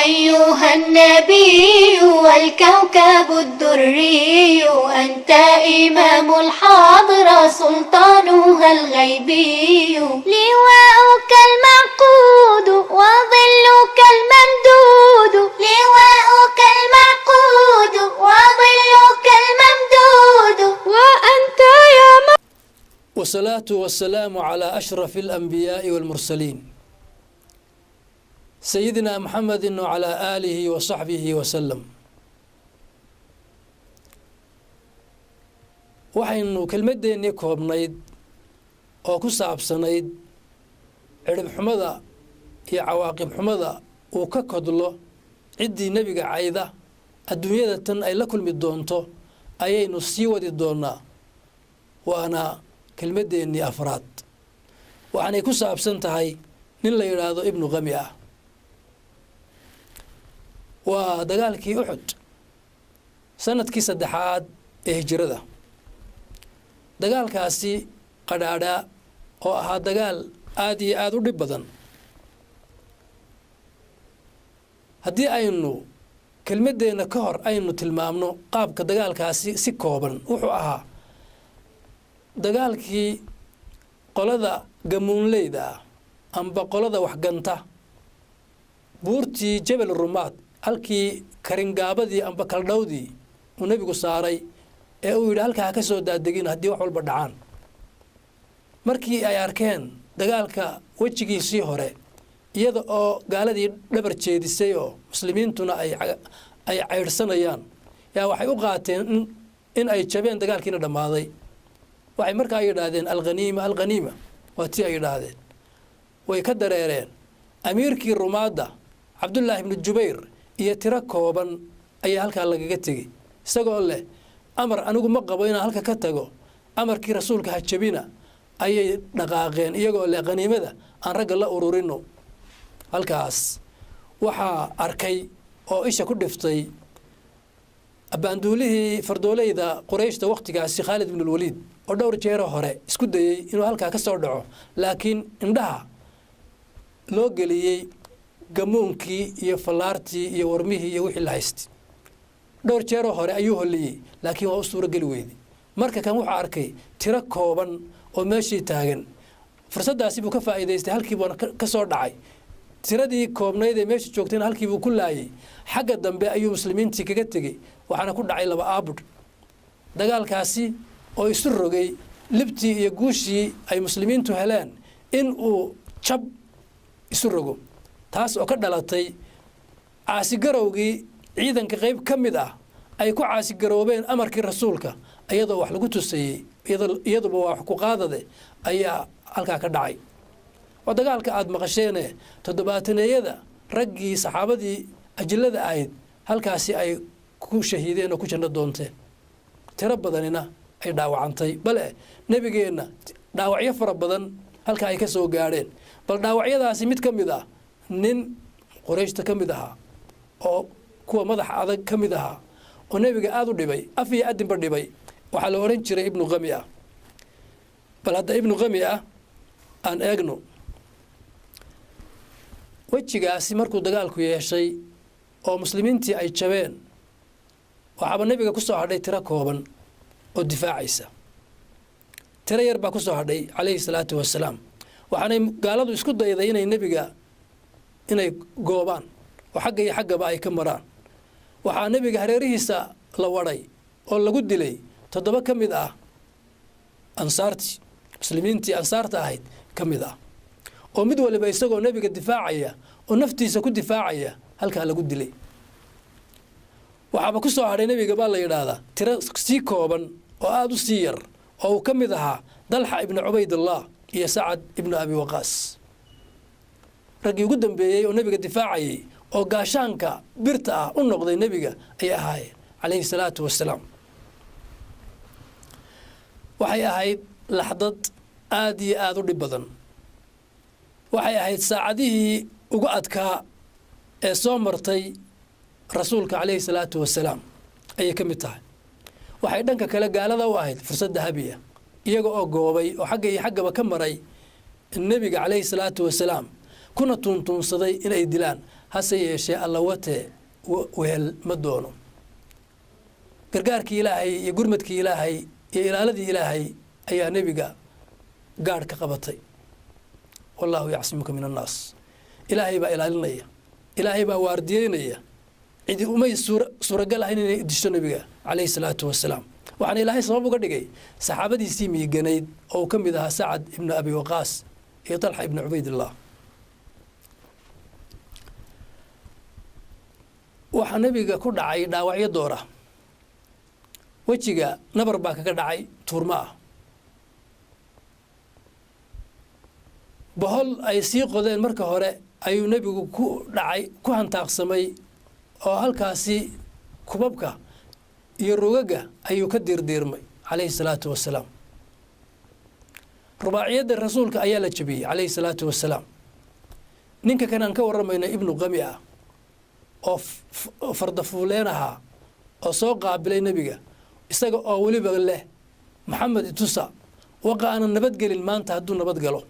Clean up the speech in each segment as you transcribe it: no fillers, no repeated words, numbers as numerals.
أيها النبي والكوكب الدري، أنت إمام الحاضرة سلطانها الغيبي. لواؤك المعقود وظلك الممدود، لواؤك المعقود وظلك الممدود، وأنت يا والصلاة والسلام على أشرف الأنبياء والمرسلين سيدنا محمد وعلى آله وصحبه وسلم. Waxaynu kelmadeennii koobnayd oo ku saabsanayd cidhibxumada iyo cawaaqib xumada uu ka kodlo ciddii nebiga cayda adduunyada tan ay la kulmi doonto ayaynu sii wadi doonnaa, waana kelmadeennii afraad. Waxaanay ku saabsan tahay nin la yidhaahdo Ibnu Qami ah. Waa dagaalkii Uxud, sanadkii saddexaad ee hijrada. Dagaalkaasi qadhaadhaa oo ahaa dagaal aada iyo aada u dhib badan. Haddii aynu kelmadeenna ka hor aynu tilmaamno qaabka dagaalkaasi si kooban, wuxuu ahaa dagaalkii qolada gamuunleyda ah amba qolada waxganta buurtii Jebel Rumaad, halkii karingaabadii amba kaldhowdii uu nebigu saaray ee uu yidhi halkaa ha ka soo daadegin haddii wax walba dhacaan. Markii ay arkeen dagaalka wejigiisii hore, iyada oo gaaladii dhabar jeedisay oo muslimiintuna ay caydhsanayaan, yaa waxay u qaateen in ay jabeen, dagaalkiina dhammaaday. Waxay markaa yidhaahdeen alghaniima, alghaniima. Waa tii ay yidhaahdeen. Way ka dareereen. Amiirkii rumaadda Cabdullaahi ibnu Jubayr iyo tiro kooban ayaa halkaa lagaga tegey, isagoo leh amar anigu ma qabo inaan halka ka tago, amarkii rasuulka ha jabina. Ayay dhaqaaqeen iyagoo leh khaniimada aan ragga la ururino. Halkaas waxaa arkay oo isha ku dhiftay abbaanduulihii fardooleyda Qurayshta wakhtigaasi, Khaalid ibnulwaliid, oo dhowr jeero hore isku dayey inuu halkaa ka soo dhaco, laakiin indhaha loo geliyey gamuunkii iyo fallaartii iyo warmihii iyo wixii la haystay. Dhowr jeeroo hore ayuu holiyey, laakiin waa u suuro geli weyday. Marka kan wuxuu arkay tiro kooban oo meeshii taagan. Fursaddaasi buu ka faa'iidaystay, halkii buuna ka soo dhacay. Tiradii koobnayd ee meesha joogtayna halkii buu ku laayay. Xagga dambe ayuu muslimiintii kaga tegey, waxaana ku dhacay laba aabudh. Dagaalkaasi oo isu rogay libtii iyo guushii ay muslimiintu heleen in uu jab isu rogo, taas oo ka dhalatay caasigarowgii ciidanka qayb ka mid ah ay ku caasigaroobeen amarkii rasuulka, iyadoo wax lagu tusayey, iyaduba waa wax ku qaadade, ayaa halkaa ka dhacay. Waa dagaalka aada maqasheene toddobaataneeyada raggii saxaabadii ajillada ahayd halkaasi ay ku shahiideen oo ku janno doonteen, tiro badanina ay dhaawacantay, bale nebigeenna dhaawacyo fara badan halka ay ka soo gaadheen. Bal dhaawacyadaasi mid ka mid ah, nin Qorayshta ka mid ahaa oo kuwa madaxa adag ka mid ahaa oo nebiga aada u dhibay, af iyo adinba dhibay, waxaa la odhan jiray Ibnu Qami ah. Bal hadda Ibnu Qami ah aan eegno. Wejigaasi markuu dagaalku yeeshay oo muslimiintii ay jabeen, waxaaba nebiga ku soo hadhay tiro kooban oo difaacaysa. Tiro yar baa ku soo hadhay calayhi salaatu wasalaam. Waxaanay gaaladu isku dayday inay nebiga inay goobaan oo xagga iyo xaggaba ay ka maraan. Waxaa nebiga hareerihiisa la wadhay oo lagu dilay 7 ka mid ah ansaartii, muslimiintii ansaarta ahayd ka mid ah, oo mid waliba isagoo nebiga difaacaya oo naftiisa ku difaacaya halkaa lagu dilay. Waxaaba ku soo hadhay nebiga baa la yidhaahdaa tiro sii kooban oo aada u sii yar, oo uu ka mid ahaa Dalxa ibnu Cubaydallah iyo Sacad ibnu Abi Waqaas, raggii ugu dambeeyey oo nebiga difaacayay oo gaashaanka birta ah u noqday nebiga ayay ahaayeen calayhi salaatu wasalaam. Waxay ahayd laxdad aada iyo aada u dhib badan. Waxay ahayd saacadihii ugu adkaa ee soo martay rasuulka calayhi salaatu wasalaam ayay ka mid tahay. Waxay dhanka kale gaalada u ahayd fursad dahabiya, iyaga oo goobay oo xagga iyo xaggaba ka maray nebiga calayhi salaatu wasalaam, kuna tuuntuunsaday inay dilaan. Hase yeeshee Alla wate wehel ma doono. Gargaarkii Ilaahay iyo gurmadkii Ilaahay iyo ilaaladii Ilaahay ayaa nebiga gaadh ka qabatay. Wallaahu yacsimuka min annaas. Ilaahay baa ilaalinaya, Ilaahay baa waardiyeynaya. Cidi umay suuragal ahayn inay disho nebiga calayhi salaatu wasalaam. Waxaana Ilaahay sabab uga dhigay saxaabadiisii miiganayd oo uu ka mid ahaa Sacad ibnu Abi Waqaas iyo Talxa ibnu Cubaydillah. Waxaa nebiga ku dhacay dhaawacyo doora. Wejiga nabar baa kaga dhacay tuurmo ah. Bohol ay sii qodeen marka hore ayuu nebigu ku dhacay, ku hantaaqsamay, oo halkaasi kubabka iyo rogaga ayuu ka diirdiirmay calayhi salaatu wasalaam. Rubaaciyadda rasuulka ayaa la jabiyey calayhi salaatu wasalaam. Ninka kan aan ka warramayna, Ibnu Qami ah, oo fardafuuleen ahaa oo soo qaabilay nebiga, isaga oo weliba leh, "Maxamed itusa, waqa aanan nabadgelin maanta hadduu nabad galo."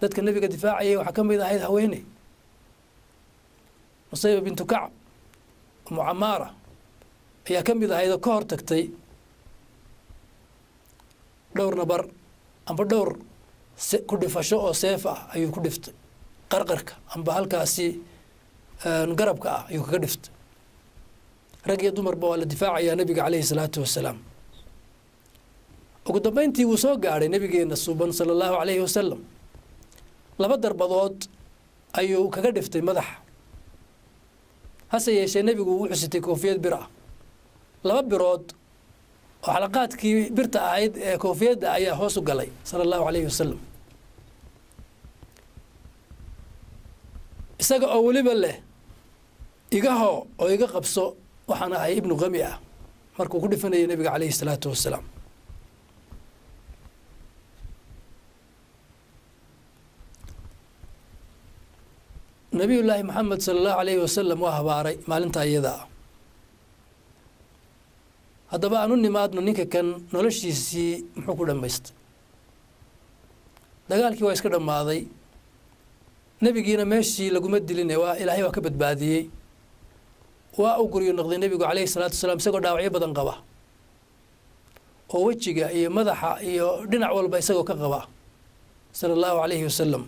Dadka nebiga difaacayay waxaa ka mid ahayd haweeney, Nusayba bintu Kacb, Umu Camaara, ayaa ka mid ahayd oo ka hor tagtay dhowr nabar amba dhowr ku dhifasho oo seef ah ayuu ku dhiftay qarqarka amba halkaasi garabka ah ayuu kaga dhiftay. Rag iyo dumarba waa la difaacayaa nebiga calayhi salaatu wasalaam. Ugu dambeyntii wuu soo gaadhay nebigeena suuban sala Allahu calayhi wasalam. Laba darbadood ayuu kaga dhiftay madaxa. Hase yeeshee nebigu wuxuu sitay koofiyad bir ah. Laba birood oo xalaqaadkii birta ahayd ee koofiyadda ayaa hoos u galay sala Allahu calayhi wasalam, isaga oo weliba leh, "Iga hoo oo iga qabso, waxaan ahay Ibnu Qami ah," markuu ku dhifanayay nebiga calayhi salaatu wasalaam. Nabiyullaahi Maxamed sala Allahu calayhi wasalam waa habaaray maalintaa iyada ah. Haddaba aan u nimaadno ninka kan noloshiisii muxuu ku dhammaystay. Dagaalkii waa iska dhammaaday, nebigiina meeshii laguma diline, waa Ilaahay waa ka badbaadiyey. Waa u guryo noqday nebigu calayhi salaatu wasalaam, isagoo dhaawacyo badan qaba oo wejiga iyo madaxa iyo dhinac walba isagoo ka qaba sala Allahu calayhi wasalam.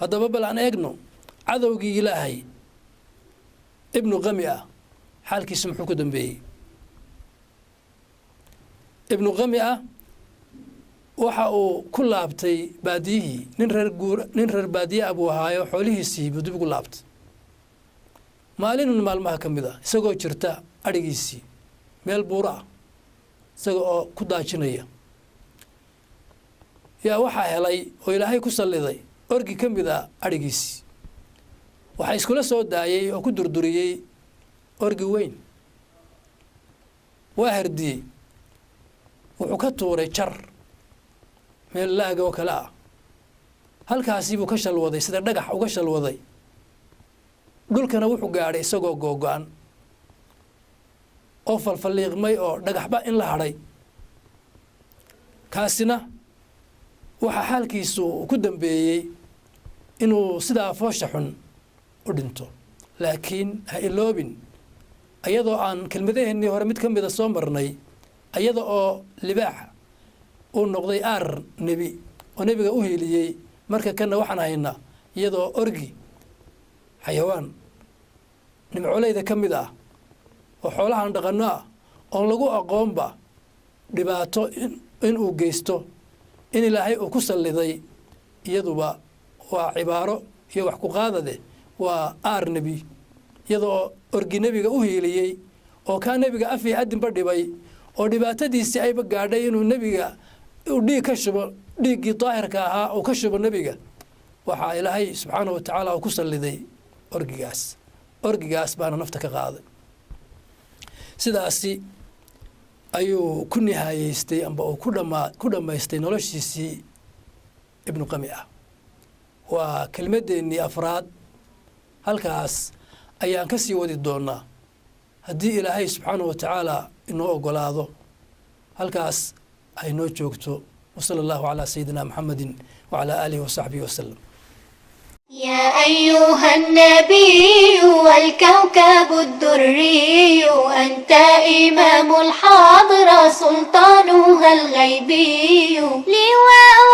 Haddaba bal aan eegno cadowgii Ilaahay, Ibnu Qami ah, xaalkiisu muxuu ku dambeeyey. Ibnu Qami ah waxa uu ku laabtay baadiyihii. Nin reer guur, nin reer baadiye ah buu ahaayo, xoolihiisii buu dib ugu laabtay. Maalinun maalmaha ka mid ah, isagoo jirta adhigiisii meel buuro ah isaga oo ku daajinaya, yaa waxaa helay oo Ilaahay ku salliday orgi ka mid a adhigiisii. Waxaa iskula soo daayey oo ku durduriyey orgi weyn. Waa herdiyey, wuxuu ka tuuray jar meel laaga oo kale ah. Halkaasi buu ka shalwaday, sida dhagax uga shalwaday. Dhulkana wuxuu gaadhay isagoo googo-an oo falfalliiqmay oo dhagaxba in la hadhay. Kaasina waxaa xaalkiisu ku dambeeyey inuu sidaa foosha xun u dhinto. Laakiin ha iloobin, iyadoo aan kelmadaheennii hore mid ka mida soo marnay, iyada oo libaaxa uu noqday aar nebi oo nebiga u hiiliyey, marka kanna waxaan haynaa iyadoo orgi, xayawaan nimcoleyda ka mid ah oo xoolahan dhaqanno ah, oon lagu aqoonba dhibaato inuu geysto, in Ilaahay uu ku salliday. Iyaduba waa cibaaro iyo wax ku qaadade. Waa aar nebi iyadoo orgi nebiga u hiiliyey oo kaa nebiga af iyo adinba dhibay, oo dhibaatadiisii ayba gaadhay inuu nebiga uu dhiig ka shubo, dhiiggii daahirka ahaa uu ka shubo nebiga. Waxaa Ilaahay subxaanahu wa tacaala uu ku salliday orgigaas. Orgigaas baana nafta ka qaaday. Sidaasi ayuu ku nihaayeystay amba uu ku dhamaa ku dhammaystay noloshiisii Ibnu Qami ah. Waa kelmadeennii afraad. Halkaas ayaan ka sii wadi doonaa haddii Ilaahay subxaanahu wa tacaala inoo ogolaado. Halkaas ay noo joogto. Wasala allahu calaa sayidina Muxamedin wacalaa aalihi wasaxbihi wasalam. يا أيها النبي والكوكب الدري، أنت إمام الحاضرة سلطانها الغيبي، لواء